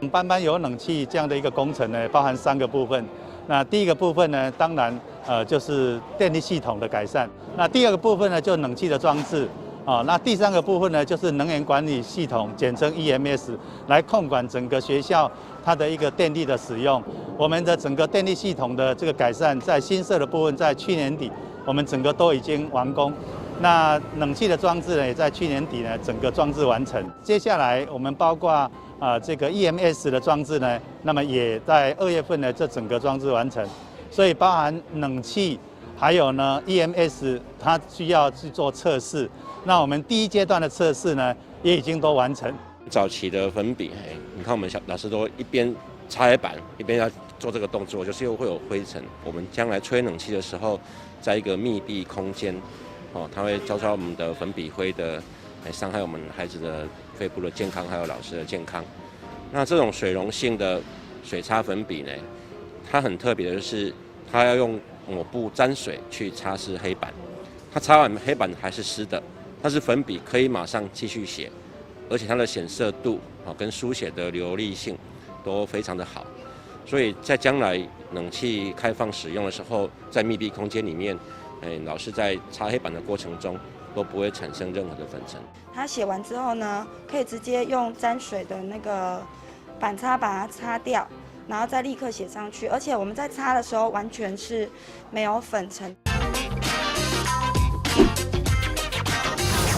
班班有冷氣這樣的一個工程呢，包含三個部分。那第一個部分呢，當然就是電力系統的改善。那第二個部分呢，就冷氣的裝置。啊，那第三個部分呢，就是能源管理系統，簡稱 EMS，來控管整個學校它的一個電力的使用。我們的整個電力系統的這個改善，在新設的部分，在去年底，我們整個都已經完工。那冷氣的裝置呢，也在去年底呢，整個裝置完成。接下來我們包括這個 EMS 的裝置呢，那麼也在2月份呢，這整個裝置完成。所以包含冷氣，還有呢 EMS，它需要去做測試。那我們第一階段的測試呢，也已經都完成。早期的粉筆，你看我們小老師都一邊擦黑板，一邊要做這個動作，就是又會有灰塵。我們將來吹冷氣的時候，在一個密閉空間，哦，它會遭到我們的粉筆灰的，來傷害我們孩子的肺部的健康，還有老師的健康。那這種水溶性的水擦粉筆呢，它很特別的就是，它要用抹布沾水去擦拭黑板，它擦完黑板還是濕的。但是粉筆可以馬上繼續寫，而且它的顯色度啊跟書寫的流利性都非常的好，所以在將來冷氣開放使用的時候，在密閉空間裡面，老師在擦黑板的過程中都不會產生任何的粉塵。他寫完之後呢，可以直接用沾水的那個板擦把它擦掉，然後再立刻寫上去，而且我們在擦的時候完全是沒有粉塵。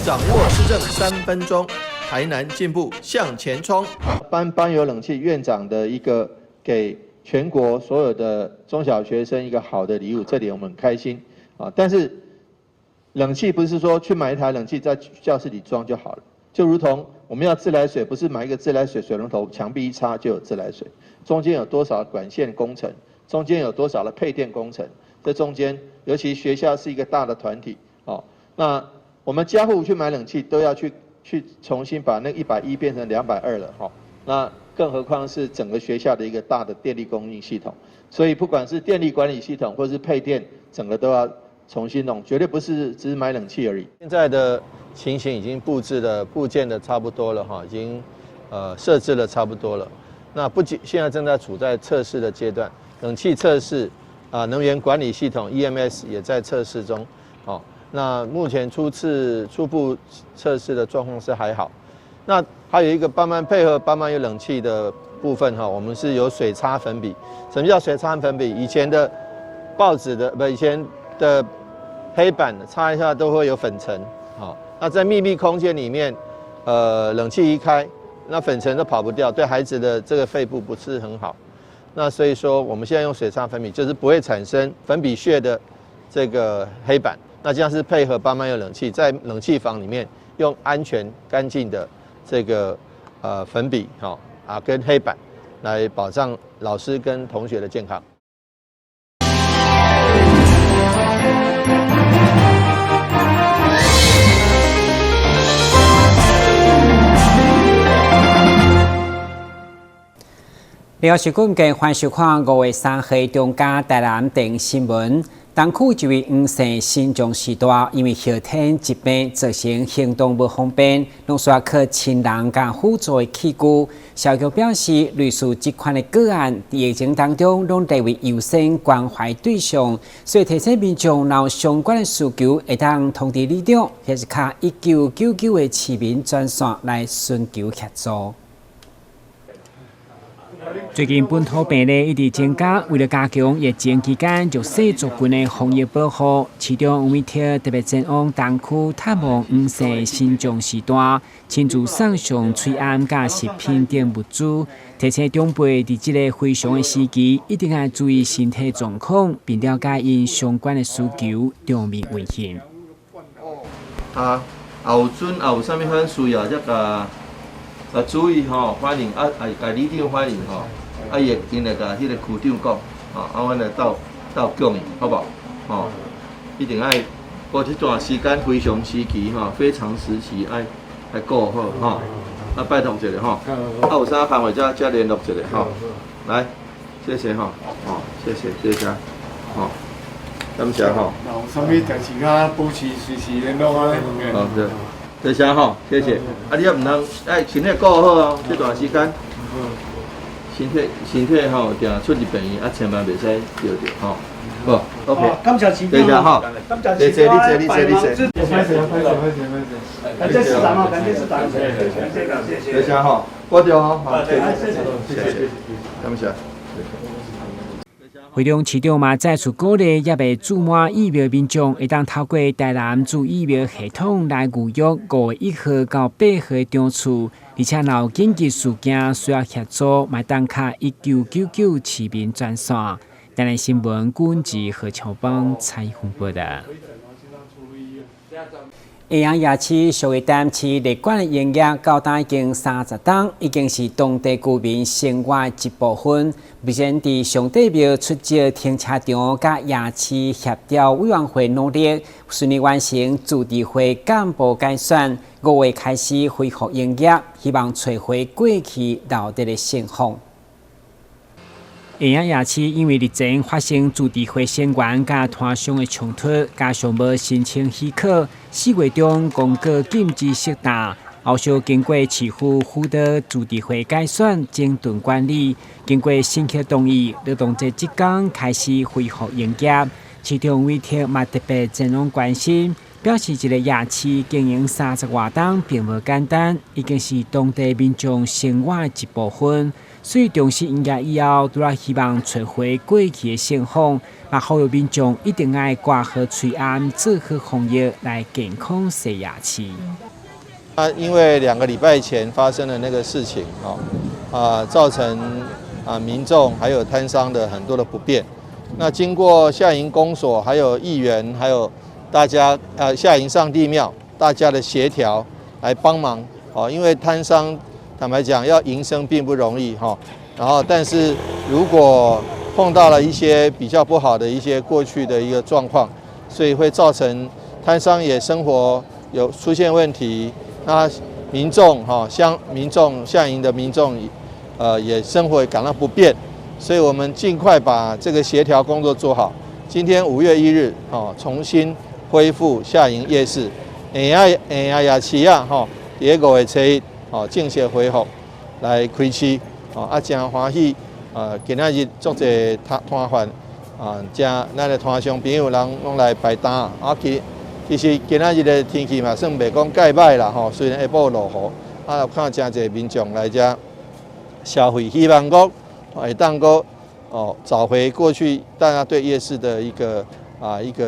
掌握施政3分鐘，台南進步向前衝。班班有冷氣，院長的一個給全國所有的中小學生一個好的禮物，這點我們很開心啊。但是冷氣不是說去買一台冷氣在教室裡裝就好了，就如同我們要自來水，不是買一個自來水水龍頭，牆壁一插就有自來水，中間有多少管線工程，中間有多少的配電工程，這中間尤其學校是一個大的團體哦，那我們家戶去買冷氣都要去重新把那110變成220了哈，那更何況是整個學校的一個大的電力供應系統，所以不管是電力管理系統或是配電，整個都要重新弄，絕對不是只是買冷氣而已。現在的情形已經布置的佈建的差不多了哈，已經設置的差不多了。那不僅現在正在處在測試的階段，冷氣測試啊，能源管理系統 EMS 也在測試中，哦。那目前初步測試的狀況是還好。那還有一個班班配合班班有冷氣的部分哈，我們是有水擦粉筆。什麼叫水擦粉筆？以前的報紙的不，以前的黑板擦一下都會有粉塵。好，那在密閉空間裡面，冷氣一開，那粉塵都跑不掉，對孩子的這個肺部不是很好。那所以說，我們現在用水擦粉筆，就是不會產生粉筆屑的這個黑板。那這樣是配合班班有冷氣，在冷氣房裡面用安全乾淨的這個粉筆哈啊跟黑板來保障老師跟同學的健康。你好，是今嘅歡迎收看5月3號中嘉台南電新聞。東區一位黃姓新莊時大，因為後天疾病造成行動不方便，攏需要靠親人佮輔助的器具。社局表示，類似這款的個案，佇疫情當中攏列為優先關懷對象，所以提醒民眾若有相關的需求，會當通知里長，或是敲1999的市民專線來尋求協助。最近本土病例一直增加，為了加強疫情期間弱勢族群的防疫保護，市長黃偉哲特別前往東區探望黃姓新莊時大，親自送上喙罨佮食品等物資，提醒長輩佇這个非常的時期，一定愛注意身體狀況，並了解𪜶相關的需求，當面問詢。啊，有陣啊有啥物款需要，才共啊注意吼，反映啊，共里長反映吼。啊，伊會定來共彼个區長講，吼，啊，阮來鬥鬥共伊，好無？吼，一定愛過這段時間非常時期吼，非常時期愛愛顧好吼。啊，拜託一下吼，啊，有啥工課才聯絡一下吼。來，謝謝吼，吼，謝謝謝謝，吼，感謝吼。有啥物代誌較保持隨時聯絡啊。好，對，多謝吼，謝謝。啊，你也毋通愛身體顧好哦，這段時間。身體吼，定出入病院啊，千萬袂使著著吼。好，OK。感謝市長哈，感謝市長。你坐，你坐，你坐，你坐。歹勢，歹勢，歹勢，歹勢。感謝市長哦，感謝市長，謝謝，感謝。多謝吼，保重吼，好，謝謝，謝謝，感謝。會中市長嘛再次鼓勵猶未注滿疫苗民眾，會當透過台南注疫苗系統來預約5月1號到8號的場次，而且若有緊急事件需要協助，嘛會當敲1999市民專線。台南新聞軍事何秋邦採訪報道。下營夜市屬於台南市歷貫的營業，到今已經30冬，已經是當地居民生活的一部分。目前佇上帝廟出招停車場佮夜市協調委員會努力，順利完成自治會幹部改選，5月開始恢復營業，希望揣回過去鬧熱的盛況。下營夜市因為日前發生自治會成員佮攤商的衝突，加上無申請許可，4月中公告禁止設檔。後續經過市府輔導自治會改選、整頓管理，經過審核同意，勞動節這工開始恢復營業。市長委託嘛特別前往關心，表示一個夜市經營30外冬並無簡單，已經是當地民眾生活的一部分。所以重新營業以後，除了希望揣回過去的盛況，嘛呼籲民眾一定愛掛好喙罨，做好防疫，來健康踅夜市。啊，因為2個禮拜前發生的那個事情，哦，啊，造成啊民眾還有攤商的很多的不便。那經過下營公所、還有議員、還有大家，下營上帝廟大家的協調來幫忙，哦，因為攤商坦白講要營生並不容易，哈。然後，但是如果碰到了一些比較不好的一些過去的一個狀況，所以會造成攤商也生活有出現問題。那民眾哈，鄉民眾下營的民眾，也生活感到不便，所以我們盡快把這個協調工作做好。今天5月1日，哈，重新恢復下營夜市，下營下營夜市啊，吼，佇5月7日，吼，正式恢復來開市，哦，啊，誠歡喜，啊，今仔日足濟攤攤販，啊，遮咱的攤商朋友人攏來擺檔，啊，其實今仔日的天氣嘛，算袂講蓋䆀啦吼，雖然下晡落雨，啊，看誠濟民眾來遮消費，希望講會當閣哦找回過去大家對夜市的一個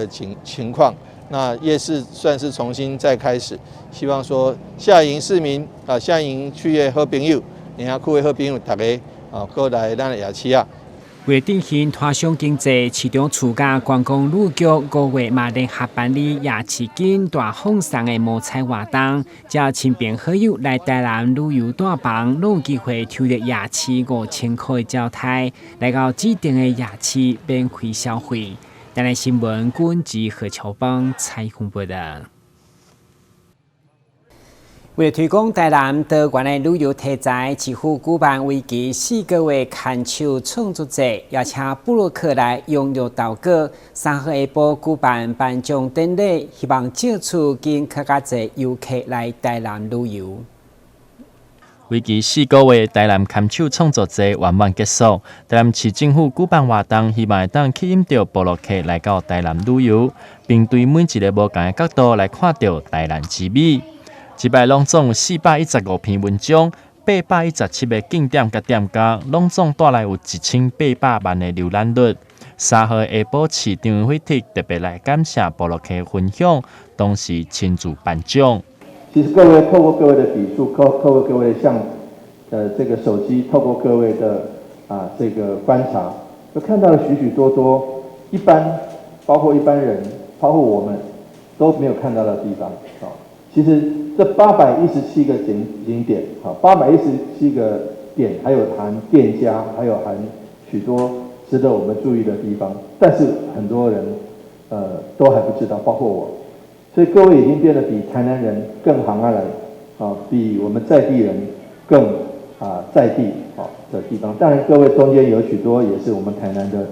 情況。那夜市算是重新再開始，希望說下營市民啊，下營區的好朋友，下營區的好朋友，大家啊，閣來咱的夜市啊。為振興攤商經濟，市長厝佮觀光旅局5月嘛聯合辦理夜市景大放送的摸彩活動，叫親朋好友來台南旅遊帶房，攏有機會抽著夜市5000塊的招刣，來到指定的夜市免費消費。台南新聞軍事何秋邦採訪報道。為了推廣台南多元的旅遊題材，市府舉辦為期4個月牽手創作節，邀請部落客來踴躍投稿。3號下晡舉辦頒獎典禮，希望藉此吸引較濟遊客來台南旅遊。為期四個月台南牽手創作節圓滿結束，台南市政府舉辦活動，希望會當吸引著部落客來到台南旅遊，並對每一個無仝的角度來看著台南之美。這擺攏總有415篇文章，817個景點佮店家，攏總帶來有1800萬的瀏覽率。3號下晡市長惠特特別來感謝部落客分享，同時親自頒獎。其實各位透過各位的筆觸，透過各位的相，這個手機，透過各位的啊這個觀察，就看到了許許多多一般，包括一般人，包括我們都沒有看到的地方。啊，其實這817個景點，好，817個點，還有含店家，還有含許多值得我們注意的地方，但是很多人，都還不知道，包括我。所以各位已經變得比台南人更行下來，啊，比我們在地人更啊在地啊的地方。當然，各位中間有許多也是我們台南的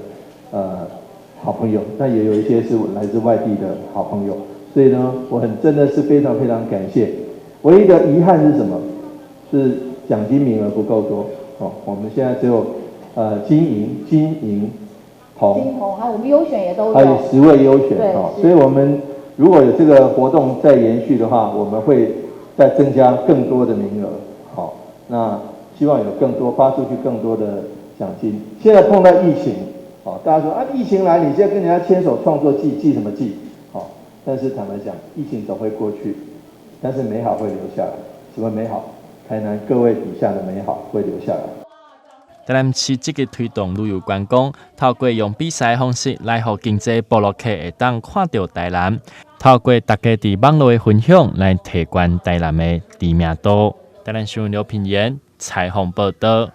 好朋友，但也有一些是來自外地的好朋友。所以呢，我很真的是非常非常感謝。唯一的遺憾是什麼？是獎金名額不夠多啊。哦，我們現在只有金銀、金銀銅。金銅，還有我們優選也都有。還有10位優選哦，所以我們如果有這個活動再延續的話，我們會再增加更多的名額。好，那希望有更多發出去更多的獎金。現在碰到疫情，哦，大家說啊，疫情來，你現在跟人家牽手創作祭，祭什麼祭？好，但是坦白講，疫情總會過去，但是美好會留下來。什麼美好？台南各位筆下的美好會留下來。台南市積極推動旅遊觀光，透過用比賽方式來予真濟部落客會當看著台南，透過大家佇網路的分享來提懸台南的知名度。台南新聞劉品言採訪報道。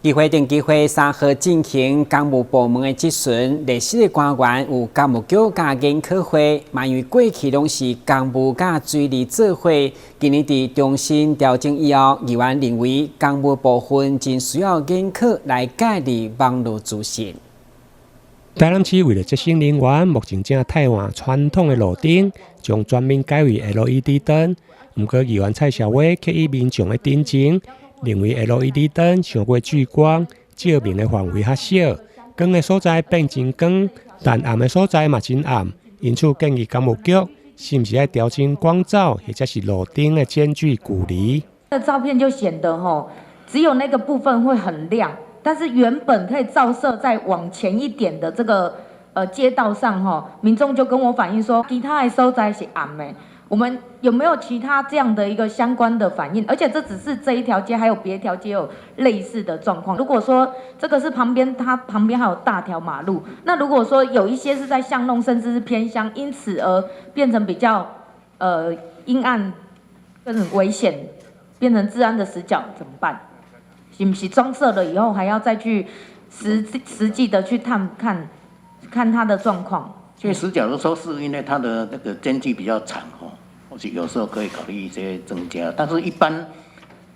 議會頂機會3號進行工務部門的質詢，歷史的官員有工務局佮研考會，嘛因為過去攏是工務佮水利做伙，今年佇重新調整以後，議員認為工務部分真需要研考來介入網路資訊。台南市為了節省能源，目前正替換傳統的路燈，將全面改為 LED 燈。毋過議員蔡小偉卻以民眾的陳情，認為 LED 燈傷過聚光，照明的範圍較小，光的所在變真光，但暗的所在嘛真暗。因此建議工務局是毋是愛調整光罩或者是路燈的間距距離？那照片就顯得吼，只有那個部分會很亮，但是原本可以照射在往前一點的這個街道上吼，民眾就跟我反映說，其他的所在是暗的。我們有沒有其他這樣的一個相關的反應？而且這只是這一條街，還有別條街有類似的狀況。如果說這個是旁邊，它旁邊還有大條馬路，那如果說有一些是在巷弄，甚至是偏鄉，因此而變成比較陰暗、更危險，變成治安的死角，怎麼辦？是不是裝設了以後還要再去實際的去探看，看它的狀況？這死角的時候，是因為它的那個間距比較長哦。或許有時候可以考慮一些增加，但是一般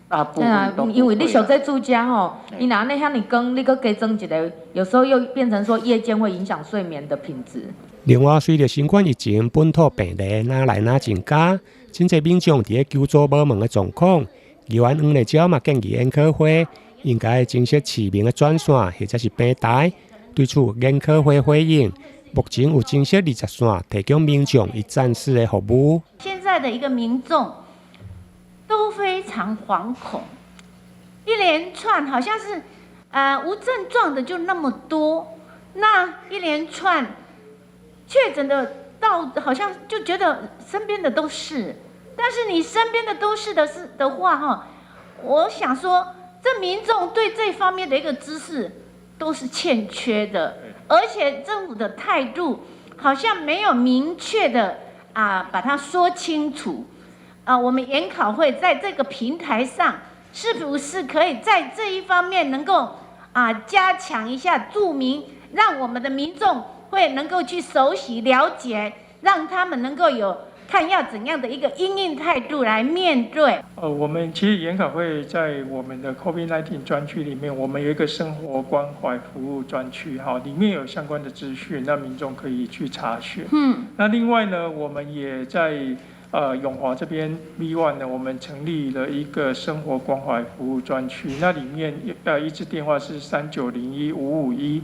大部分都因為你小在住家吼，伊若按呢遐爾光，你閣加裝一個，有時候又變成說夜間會影響睡眠的品質。另外，隨著新冠疫情本土病例若來若增加，真濟民眾佇咧求助無門的狀況，議員黃麗嬌嘛建議研考會應該增設市民的專線或者是平台。對此，研考會回應，目前有增設20線，提供民眾一站式的服務。現在的一個民眾都非常惶恐，一連串好像是無症狀的就那麼多，那一連串確診的到好像就覺得身邊的都是，但是你身邊的都是的是的話哈，我想說，這民眾對這方面的一個知識都是欠缺的，而且政府的態度好像沒有明確的啊，把它說清楚。啊，我們研考會在這個平台上，是不是可以在這一方面能夠啊加強一下注明，讓我們的民眾會能夠去熟悉了解，讓他們能夠有看要怎樣的一個因應態度來面對。我們其實研考會在我們的 COVID-19 專區裡面，我們有一個生活關懷服務專區，哈，裡面有相關的資訊，那民眾可以去查詢。那另外呢，我們也在永華這邊 V1 呢，我們成立了一個生活關懷服務專區，那裡面一支電話是3901551。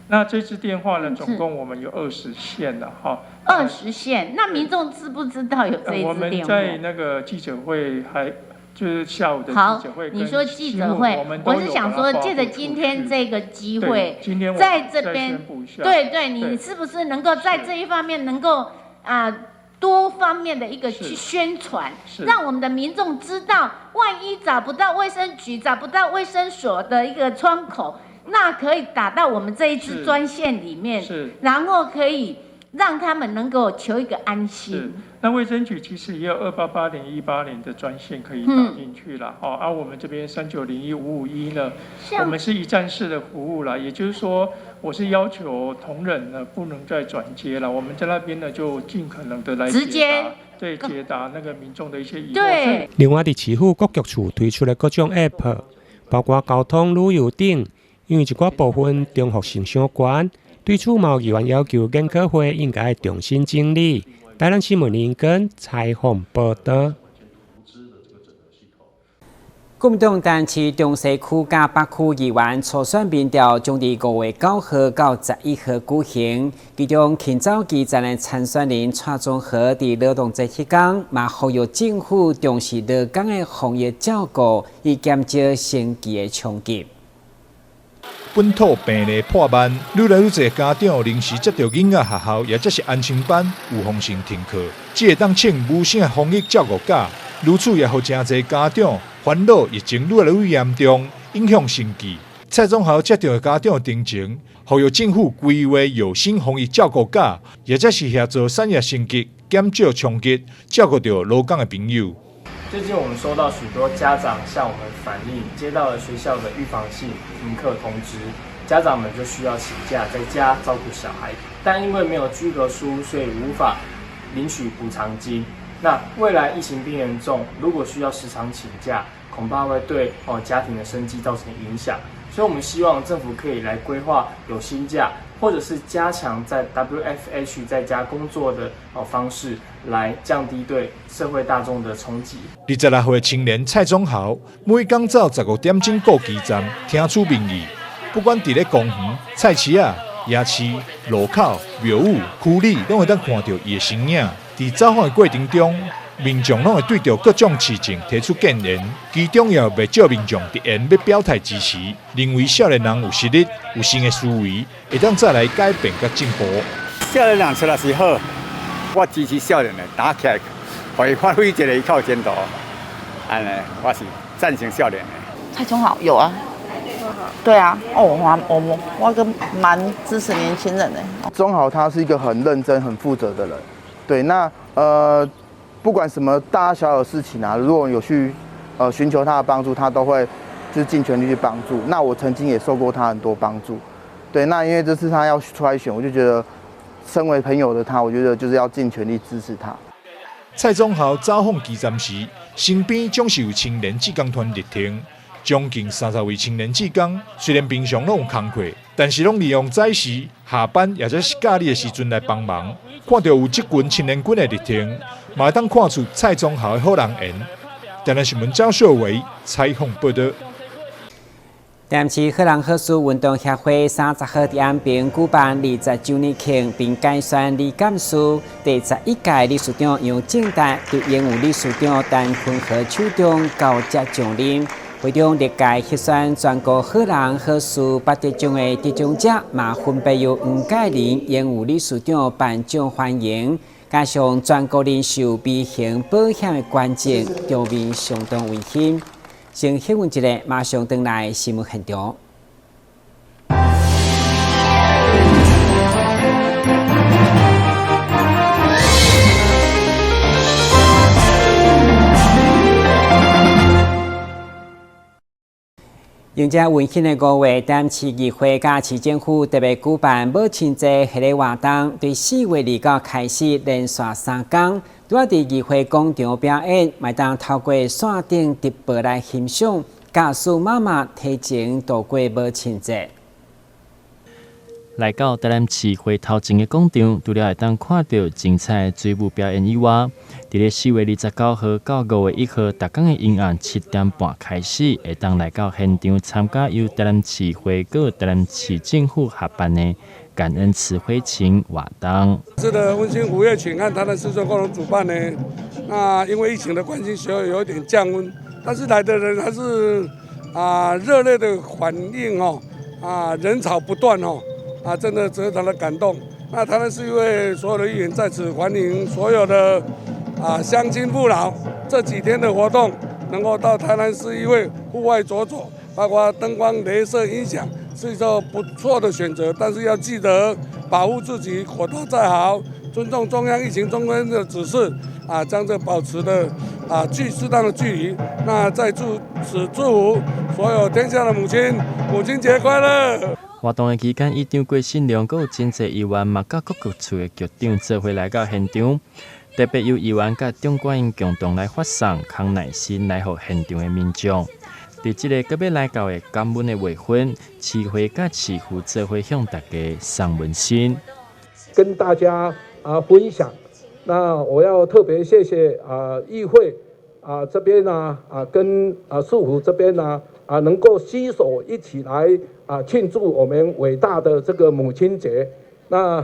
那這支電話呢，總共我們有二十線了哈。二十線，那民眾知不知道有這一支電話？我們在那個記者會還就是下午的記者會。你說記者會，我是想說借着今天這個機會，今天在這邊，對對，你是不是能夠在這一方面能夠啊多方面的一個去宣傳，讓我們的民眾知道，萬一找不到衛生局、找不到衛生所的一個窗口。那可以打到我們這一支專線裡面，然後可以讓他們能夠求一個安心。那衛生局其實也有2880180的專線可以打進去了，哦，而我們這邊3901551呢，我們是一站式的服務啦，也就是說，我是要求同仁呢不能再轉接了，我們在那邊呢就盡可能的來直接對解答那個民眾的一些疑惑。對。另外，佇市府各局處推出的各種 App，包括交通、旅遊等。因為一寡部分重複性傷懸，對此嘛有議員要求研考會應該重新整理。台南新聞林根採訪報道。國民黨台南市中西區佮北區議員初選民調將佇5月9號到11號舉行，其中勤走基層的參選人蔡宗和佇勞動節彼工，嘛呼籲政府重視勞工的防疫照顧，以減少生計的衝擊。本土病例破萬，愈來愈濟家長臨時接著囡仔學校，抑者是安親班預防性停課，只會當請無薪的防疫照顧假，如此也予誠濟家長煩惱，疫情愈來愈嚴重，影響生計。蔡宗豪接著家長陳情，呼籲政府規劃有薪防疫照顧假，抑者是協助產業升級，減少衝擊，照顧著勞工的朋友。最近我們收到許多家長向我們反映，接到了學校的預防性停課通知，家長們就需要請假在家照顧小孩，但因為沒有居隔書，所以無法領取補償金。那未來疫情變嚴重，如果需要時常請假，恐怕會對家庭的生計造成影響。所以，我們希望政府可以來規劃有薪假，或者是加強在 WFH 在家工作的方式，來降低對社會大眾的衝擊。26歲青年蔡宗豪，每工走15點鐘過基站，聽取民意。不管佇咧公園、菜市仔、夜市、路口、廟宇、區里，攏會當看著伊的身影。佇走訪的過程中，民眾攏會對著各種市政提出建言，其中也有袂少民眾直言欲表態支持，認為少年人有實力、有新的思維，會當再來改變佮進步。少年人出來是好，我支持少年的打起來，予伊發揮一个較有前途。按呢，我是贊成少年的。蔡宗豪有啊，對啊，哦，我閣蠻支持年輕人的。宗豪他是一個很認真、很負責的人，對，那不管什麼大大小小的事情啊，如果有去尋求他的幫助，他都會就是盡全力去幫助。那我曾經也受過他很多幫助，對，那因為這次他要出來選，我就覺得身為朋友的他，我覺得就是要盡全力支持他。蔡宗豪走訪基層時，身邊總是有青年志工團力挺，將近30位青年志工，雖然平常攏有工課，但是攏利用早時、下班抑者是假日的時陣來幫忙。看著有這群青年軍的力挺，嘛會當看出蔡宗豪的好人緣。台南新聞張秀偉採訪報導。台南市好人好事運動協會30號佇安平舉辦20週年慶，並改選理監事。第11屆理事長楊正達佇榮譽理事長陳坤和手中交接上任。會中歷屆獲選全國好人好事八得獎的得獎者，嘛分別由黃蓋林榮譽理事長頒獎歡迎，加上全國人壽微型保險的捐贈，場面相當溫馨。先歇睏一下，馬上轉來新聞現場。迎接溫馨的五月，台南市議會佮市政府特別舉辦母親節系列活動，對4月29開始連續3工，除了佇議會廣場表演，嘛會當透過線頂直播來欣賞，教師媽媽提前度過母親節。來到台南市會頭前的廣場，除了會當看著精彩的水舞表演以外，佇咧4月29號到5月1號，逐工的傍晚7點半開始，會當來到現場參加由台南市會佮台南市政府合辦的感恩慈惠情活動。這個溫馨午夜情和台南市政共同主辦呢，那因為疫情的關係，所以有點降溫，但是來的人還是熱烈的反應哦，人潮不斷哦。真的非常的感動。那台南市議會所有的議員在此歡迎所有的鄉親父老，這幾天的活動能夠到台南市議會戶外走走，包括燈光、雷射、音響，是一個不錯的選擇。但是要記得保護自己，口罩戴好，尊重中央疫情中心的指示，將這保持的適當的距離。那再祝此祝福所有天下的母親，母親節快樂！活動的期間，以張郭信良，閣有真濟議員嘛，佮各個處的局長做伙來到現場，特別由議員佮長官𪜶共同來發送康乃馨來予現場的民眾。佇這个閣欲來到的感恩的月份，市會佮市府做伙向大家送溫馨，跟大家分享。那我要特別謝謝議會啊這邊呢啊跟啊市府這邊呢啊能夠攜手一起來啊慶祝我們偉大的這個母親節。那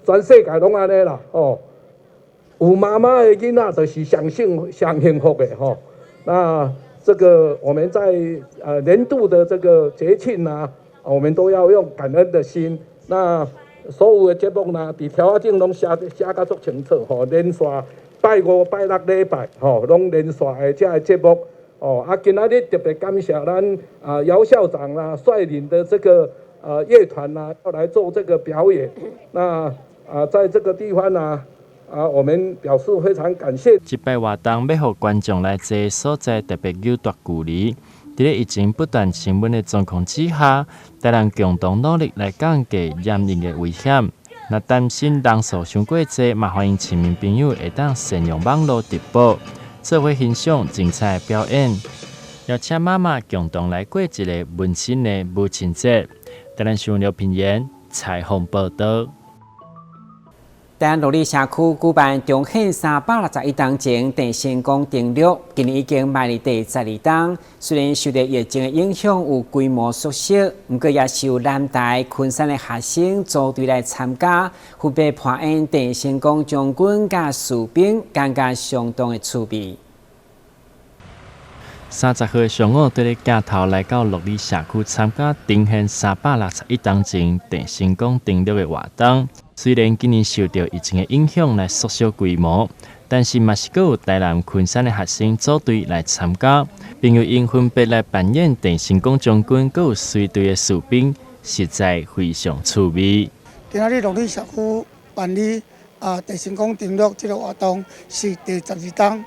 全世界攏按呢啦，哦，有媽媽的囡仔就是上幸上幸福的吼。那這個我們在年度的這個節慶呢，我們都要用感恩的心。那所有的節目呢，佇條仔頂攏寫寫甲足清楚吼，連續拜五、拜六禮拜吼，攏連續的這个節目。哦，啊，今仔日特別感謝咱啊姚校長啦率領的這個樂團啦，要來做這個表演。那啊，在這個地方呢，啊，我們表示非常感謝。這擺活動欲予觀眾來坐所在特別有大距離。佇咧疫情不斷升溫的狀況之下，台南共同努力來降低染疫的危險。若擔心人數傷過濟，嘛歡迎市民朋友會當善用網路直播，做伙欣賞精彩表演。邀請媽媽共同來過一个溫馨的母親節。台南新聞劉品言採訪報導。台南鹿里社區舉辦重獻361冬前鄭成功登陸，今年已經邁入第12冬。雖然受著疫情的影響，有規模縮小，毋過也是有南台、昆山的學生組隊來參加，分別扮演鄭成功將軍佮士兵，感覺相當的趣味。30號上午，佇咧鏡頭來到鹿里社區參加重獻361冬前鄭成功登陸的活動。雖然今年受著疫情的影響來縮小規模，但是嘛是閣有台南昆山的學生組隊來參加，並由𪜶分別來扮演鄭成功將軍，閣有隨隊的士兵，實在非常趣味。今仔日鹿里社區辦理啊鄭成功登陸這个活動是第12冬，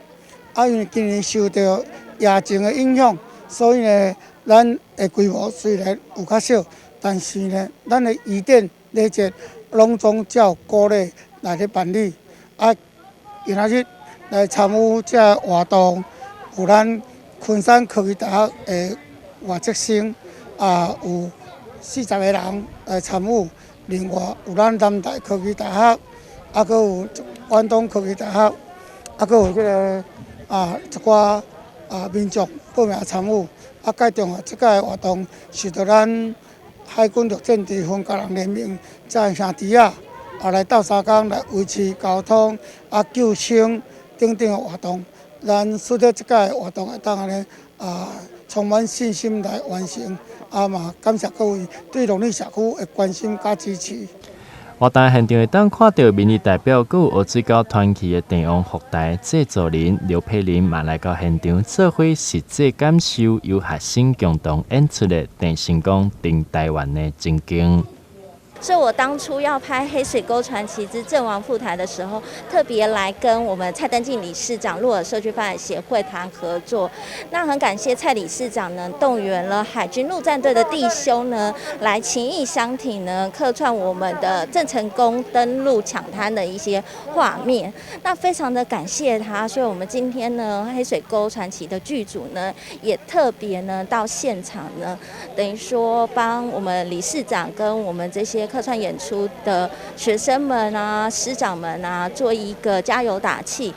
啊，因為今年受著疫情的影響，所以呢，咱的規模雖然有較少，但是呢，咱的儀典禮節攏總照古禮來咧辦理。啊，今仔日來參與這个活動，有咱昆山科技大學的外籍生，啊，有40個人來參與。另外有咱南台科技大學，啊，閣有遠東科技大學，啊，閣有這个啊一寡啊民眾報名參與。啊，蓋重要，這個活動受著咱海軍陸戰隊分工人聯盟這兄弟仔啊來鬥相共來維持交通啊救生等等的活動，咱使得這個活動會當按呢啊充滿信心來完成。啊嘛，感謝各位對鹿里社區的關心佮支持。活動現場會當看著民意代表，閣有黑水溝傳奇的鄭王福台製作人劉佩玲嘛來到現場，做伙實際感受由學生共同演出的鄭成功登台灣的情景。所以我當初要拍《黑水溝傳奇之鄭王赴台》的時候，特別來跟我們蔡登進理事長鹿耳社區發展協會談合作。那很感謝蔡理事長呢，動員了海軍陸戰隊的弟兄呢，來情義相挺呢，客串我們的鄭成功登陸搶灘的一些畫面。那非常的感謝他，所以我們今天呢，《黑水溝傳奇》的劇組呢，也特別呢到現場呢，等於說幫我們理事長跟我們這些客串演出的學生們啊、師長們啊，做一個加油打氣。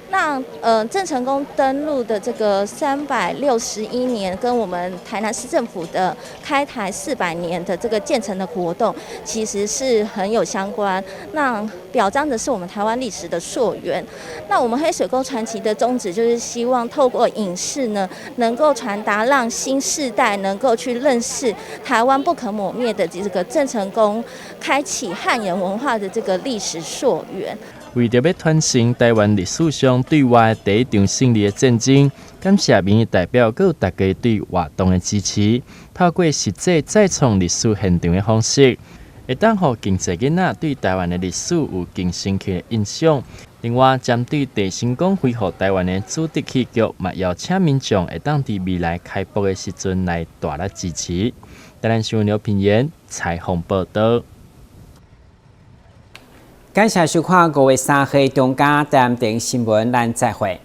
那鄭成功登陸的這個361年，跟我們台南市政府的開台400年的這個建成的活動，其實是很有相關。那表彰的是我們台灣歷史的溯源。那我們黑水溝傳奇的宗旨就是希望透過影視呢，能夠傳達讓新世代能夠去認識台灣不可磨滅的這個鄭成功開啟漢人文化的這個歷史溯源。為著欲傳承台灣歷史上對外第一場勝利的戰爭，感謝民意代表閣有大家對活動的支持，透過實際再創歷史現場的方式，會當予更濟囡仔對台灣的歷史有更深刻的印象。另外，針對鄭成功恢復台灣的主題戲劇，嘛邀請民眾會當佇未來開播的時陣來大力支持。台南新聞劉品言採訪報導。感謝收看5月3號中間台南新聞，咱再會。